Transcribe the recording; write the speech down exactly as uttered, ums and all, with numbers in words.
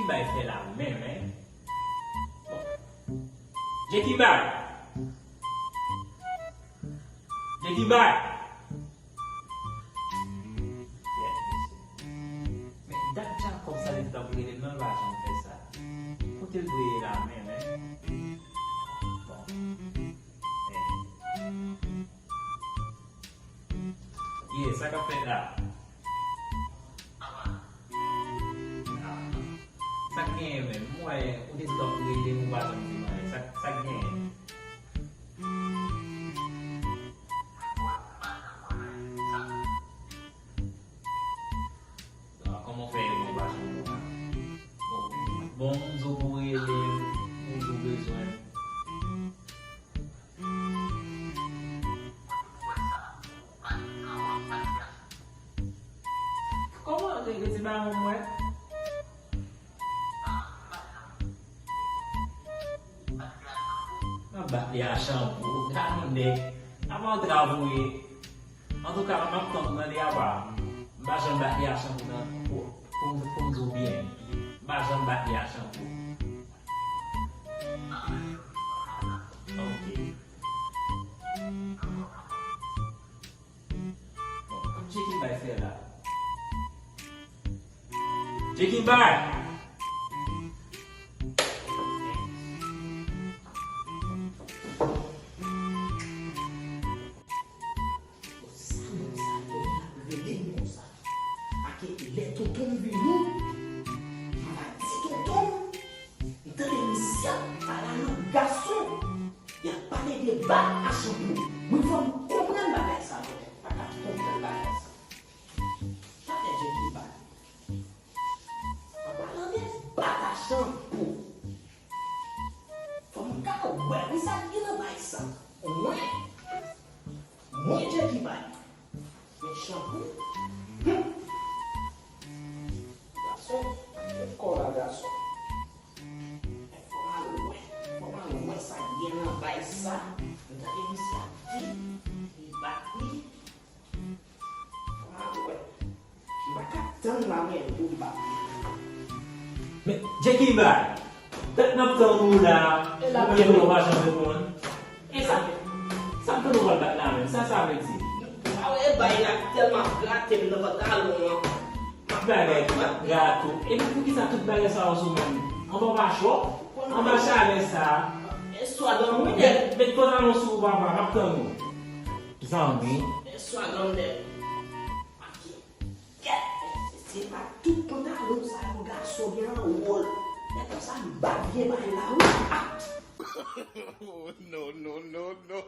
Bay fè la menm, en. Bon. Djeky bay. Djeky bay. Men dat Jakòb sa li t ap rele m nan, l pa janm fè sa. Kote l dwe ye la menm, en? Bon. Eh. Yeah, sa k ap fèt la? Ah. Sa k genyen menm? M wè ou te sot ap rele m, ou pa janm di m anyen. Sa, sa k genyen? Ah, kòman w fè yo pa janm wè? Bon, bon, m di w pou w rele m, ou di w bezwen m. Kòman rete ba mwen mwen? Nan bat li a chanpou, gade yon nèg. Ap antrave w ye. Antouka, m ap tann nan li apa. M pa janm bat li a chanpou nan, pou, pou, pou m di w byen. M pa janm bat li a chanpou. Ok. Bon, kòm Djeky bay fè la. Djeky bay! Sa nèg sa genyen ap rele m konsa? Ake lè tonton m vini, m ap di tonton m, m tande misye ap pale a yon gason. Y ap pale de bat a chanpou. Mwen fò m konprann bagay sa, mwen pa ka konprann bagay sa. Sa fè Djeky bay. An palan de bat a chanpou, fò m ka wè wi sa k gen nan bay sa. Mwen, mwen Djeky bay. Men chanpou. Hum. Gason, gen kò la gason. Fò m al wè, fò m al wè sa k gen nan bay sa. M tande misye ap di li bat li. Fò m al wè. M pa ka tann la mwen pou m bat li. Men, Djeky bay, dat n ap tann ou la, ou menm ou pa janm reponn. E sa, sa m tande w pral bat la menm, sa sa vle di? Ou pa wè bay la tèlman ap grate m nan pantalon an. Bagay ki t ap grate w. Epi poukisa tout bagay sa yo sou moun? Anba machwa? Anba chalè sa? E swa dòmi nèg. Met, met pantalon sou ou papa, m ap tann ou. Zanmi. E swa dòmi nèg. Kèt, se pa tout pantalon sa yo gason gen an wòl. Lè konsa m bat vye bay la wi. Ah! No, no, no, no.